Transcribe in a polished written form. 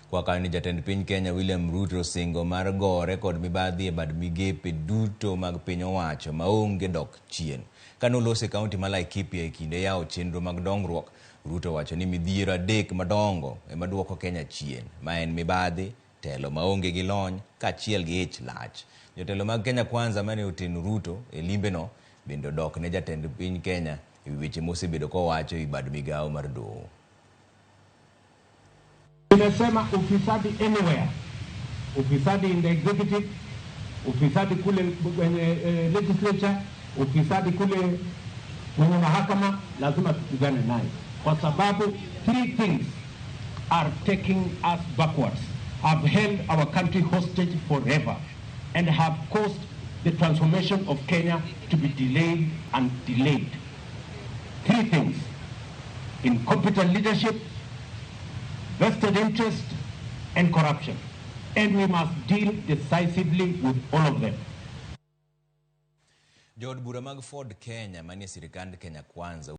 Kwa kanyo ni jatend piny Kenya William Ruto osingo mar gore kod mibadhi e bad migepe duto mag piny owacho maonge dok chien. Kane oloso e kaunti ma Laikipia e kinde yawo chenro mag dongruok, Ruto owacho ni midhiero adek madongo ema duoko Kenya chien, ma en mibadhi, telo maonge gi lony kaachiel gi ich lach. Jotelo mag Kenya Kwanza mane oteno Ruto e limbeno bende odok ne jatend piny Kenya e wi weche mosebedo kowacho e wi bad migawo mar doho. Nimesema ufisadi anywhere, ufisadi in the executive, ufisadi kule kwenye legislature, ufisadi kule kwenye mahakama, lazima tupigane naye, kwa sababu three things are taking us backwards, have held our country hostage forever and have caused the transformation of Kenya to be delayed and delayed. Three things: incompetent leadership, vested interest, and corruption. And we must deal decisively with all of them. Jood bura mag Ford Kenya manie sirikand Kenya Kwanza.